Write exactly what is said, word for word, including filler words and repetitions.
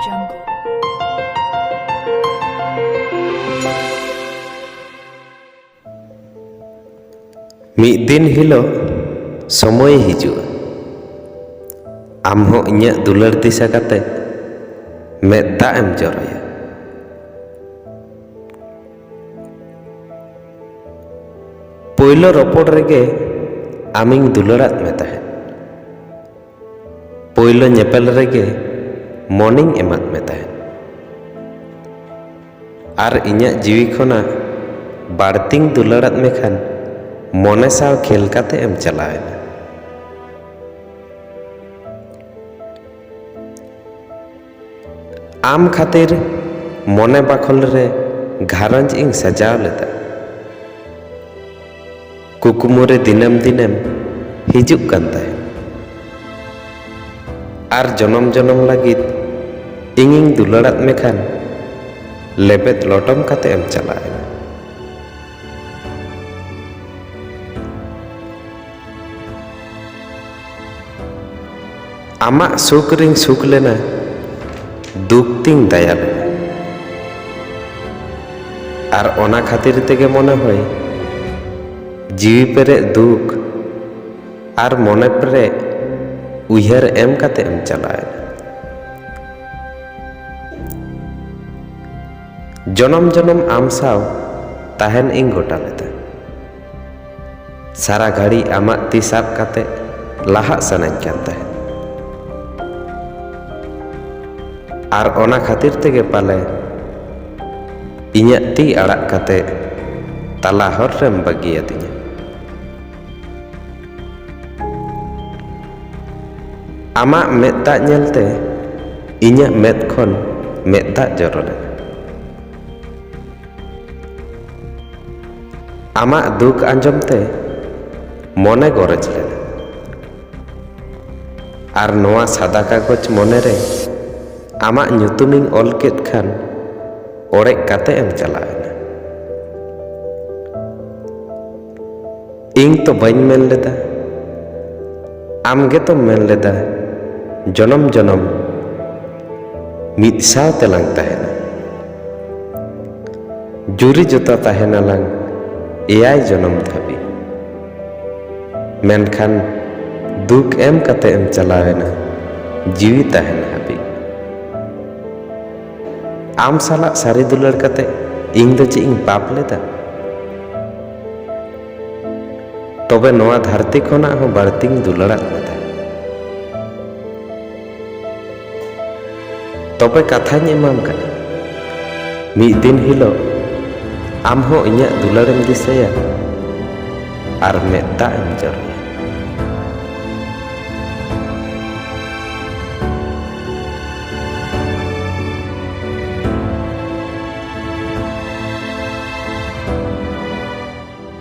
ᱢᱤᱫ ᱫᱤᱱ ᱦᱤᱞᱳᱜ ᱥᱚᱢᱚᱭ ᱦᱤᱡᱩᱜᱼᱟ, ᱟᱢ ᱦᱚᱸ ᱤᱧᱟᱹᱜ ᱫᱩᱞᱟᱹᱲ ᱫᱤᱥᱟᱹ ᱠᱟᱛᱮ ᱢᱮᱫ ᱫᱟᱜ ᱮᱢ ᱡᱚᱨᱚᱭᱟ᱾ ᱯᱳᱭᱞᱳ ᱨᱚᱯᱚᱲ ᱨᱮᱜᱮ ᱟᱢᱤᱧ ᱫᱩᱞᱟᱹᱲᱟᱫ ᱢᱮ ᱛᱟᱦᱮᱸᱫ᱾ ᱯᱳᱭᱞᱳ ᱧᱮᱯᱮᱞ ᱨᱮᱜᱮ ᱢᱚᱱᱤᱧ ᱮᱢᱟᱫ ᱢᱮ ᱛᱟᱦᱮᱸᱫ᱾ ᱟᱨ ᱤᱧᱟᱹᱜ ᱡᱤᱣᱤ ᱠᱷᱚᱱᱟᱜ ᱵᱟᱹᱲᱛᱤᱧ ᱫᱩᱞᱟᱹᱲᱟᱫ ᱢᱮᱠᱷᱟᱱ ᱢᱚᱱᱮ ᱥᱟᱶ ᱠᱷᱮᱞ ᱠᱟᱛᱮ ᱮᱢ ᱪᱟᱞᱟᱣᱮᱱᱟ᱾ ᱟᱢ ᱠᱷᱟᱹᱛᱤᱨ ᱢᱚᱱᱮ ᱵᱟᱠᱷᱳᱞ ᱨᱮ ᱜᱷᱟᱨᱚᱸᱡᱽ ᱤᱧ ᱥᱟᱡᱟᱣ ᱞᱮᱫᱟ᱾ ᱠᱩᱠᱢᱩ ᱨᱮ ᱫᱤᱱᱟᱹᱢ ᱫᱤᱱᱮᱢ ᱦᱤᱡᱩᱜ ᱠᱟᱱ ᱛᱟᱦᱮᱸᱫ᱾ ᱟᱨ ᱡᱚᱱᱚᱢ ᱡᱚᱱᱚᱢ ᱞᱟᱹᱜᱤᱫ ᱤᱧᱤᱧ ᱫᱩᱞᱟᱹᱲᱟᱫ ᱢᱮᱠᱷᱟᱱ ᱞᱮᱵᱮᱫ ᱞᱚᱴᱚᱢ ᱠᱟᱛᱮ ᱮᱢ ᱪᱟᱞᱟᱣᱮᱱᱟ᱾ ᱟᱢᱟᱜ ᱥᱩᱠ ᱨᱤᱧ ᱥᱩᱠ ᱞᱮᱱᱟ, ᱫᱩᱠ ᱛᱤᱧ ᱫᱟᱭᱟ ᱞᱮᱱᱟ᱾ ᱟᱨ ᱚᱱᱟ ᱠᱷᱟᱹᱛᱤᱨ ᱛᱮᱜᱮ ᱢᱚᱱᱮ ᱦᱚᱭ ᱡᱤᱣᱤ ᱯᱮᱨᱮᱡ ᱫᱩᱠ ᱟᱨ ᱢᱚᱱᱮ ᱯᱮᱨᱮᱡ ᱩᱭᱦᱟᱹᱨ ᱮᱢ ᱠᱟᱛᱮ ᱮᱢ ᱪᱟᱞᱟᱣᱮᱱᱟ᱾ ᱡᱚᱱᱚᱢ ᱡᱚᱱᱚᱢ ᱟᱢ ᱥᱟᱶ ᱛᱟᱦᱮᱱ ᱤᱧ ᱜᱚᱴᱟ ᱞᱮᱫᱟ᱾ ᱥᱟᱨᱟ ᱜᱷᱟᱹᱲᱤ ᱟᱢᱟᱜ ᱛᱤ ᱥᱟᱵ ᱠᱟᱛᱮ ᱞᱟᱦᱟᱜ ᱥᱟᱱᱟᱧ ᱠᱟᱱ ᱛᱟᱦᱮᱸᱫ᱾ ᱟᱨ ᱚᱱᱟ ᱠᱷᱟᱹᱛᱤᱨ ᱛᱮᱜᱮ ᱯᱟᱞᱮ ᱤᱧᱟᱹᱜ ᱛᱤ ᱟᱲᱟᱜ ᱠᱟᱛᱮ ᱛᱟᱞᱟ ᱦᱚᱨ ᱨᱮᱢ ᱵᱟᱹᱜᱤᱭᱟᱫᱤᱧᱟ᱾ ᱟᱢᱟᱜ ᱢᱮᱫ ᱫᱟᱜ ᱧᱮᱞᱛᱮ ᱤᱧᱟᱹᱜ ᱢᱮᱫ ᱠᱷᱚᱱ ᱢᱮᱫ ᱫᱟᱜ ᱡᱚᱨᱚ ᱞᱮᱱᱟ᱾ ᱟᱢᱟᱜ ᱫᱩᱠ ᱟᱸᱡᱚᱢ ᱛᱮ ᱢᱚᱱᱮ ᱜᱚᱨᱚᱡᱽ ᱞᱮᱱᱟ᱾ ᱟᱨ ᱱᱚᱣᱟ ᱥᱟᱫᱟ ᱠᱟᱜᱚᱡᱽ ᱢᱚᱱᱮ ᱨᱮ ᱟᱢᱟᱜ ᱧᱩᱛᱩᱢᱤᱧ ᱚᱞ ᱠᱮᱫ ᱠᱷᱟᱱ ᱚᱲᱮᱡ ᱠᱟᱛᱮ ᱮᱢ ᱪᱟᱞᱟᱣ ᱮᱱᱟ᱾ ᱤᱧ ᱛᱚ ᱵᱟᱹᱧ ᱢᱮᱱ ᱞᱮᱫᱟ, ᱟᱢ ᱜᱮᱛᱚᱢ ᱢᱮᱱ ᱞᱮᱫᱟ, ᱡᱚᱱᱚᱢ ᱡᱚᱱᱚᱢ ᱢᱤᱫ ᱥᱟᱶ ᱛᱮᱞᱟᱝ ᱛᱟᱦᱮᱱᱟ᱾ ᱡᱩᱨᱤ ᱡᱚᱛᱟ ᱛᱟᱦᱮᱱᱟᱞᱟᱝ ᱮᱭᱟᱭ ᱡᱚᱱᱚᱢ ᱫᱷᱟᱹᱵᱤᱡ᱾ ᱢᱮᱱᱠᱷᱟᱱ ᱫᱩᱠ ᱮᱢ ᱠᱟᱛᱮ ᱮᱢ ᱪᱟᱞᱟᱣᱮᱱᱟ ᱡᱤᱣᱤ ᱛᱟᱦᱮᱱ ᱦᱟᱹᱵᱤᱡ᱾ ᱟᱢ ᱥᱟᱞᱟᱜ ᱥᱟᱹᱨᱤ ᱫᱩᱞᱟᱹᱲ ᱠᱟᱛᱮ ᱤᱧ ᱫᱚ ᱪᱮᱫ ᱤᱧ ᱯᱟᱯ ᱞᱮᱫᱟ? ᱛᱚᱵᱮ ᱱᱚᱣᱟ ᱫᱷᱟᱹᱨᱛᱤ ᱠᱷᱚᱱᱟᱜ ᱦᱚᱸ ᱵᱟᱹᱲᱛᱤᱧ ᱫᱩᱞᱟᱹᱲᱟᱫ ᱢᱮ ᱛᱟᱦᱮᱸᱫ᱾ ᱛᱚᱵᱮ ᱠᱟᱛᱷᱟᱧ ᱮᱢᱟᱢ ᱠᱟᱱᱟ, ᱢᱤᱫ ᱫᱤᱱ ᱦᱤᱞᱳᱜ ᱟᱢ ᱦᱚᱸ ᱤᱧᱟᱹᱜ ᱫᱩᱞᱟᱹᱲᱮᱢ ᱫᱤᱥᱟᱹᱭᱟ ᱟᱨ ᱢᱮᱫ ᱫᱟᱜ ᱮᱢ ᱡᱚᱨᱚᱭᱟ᱾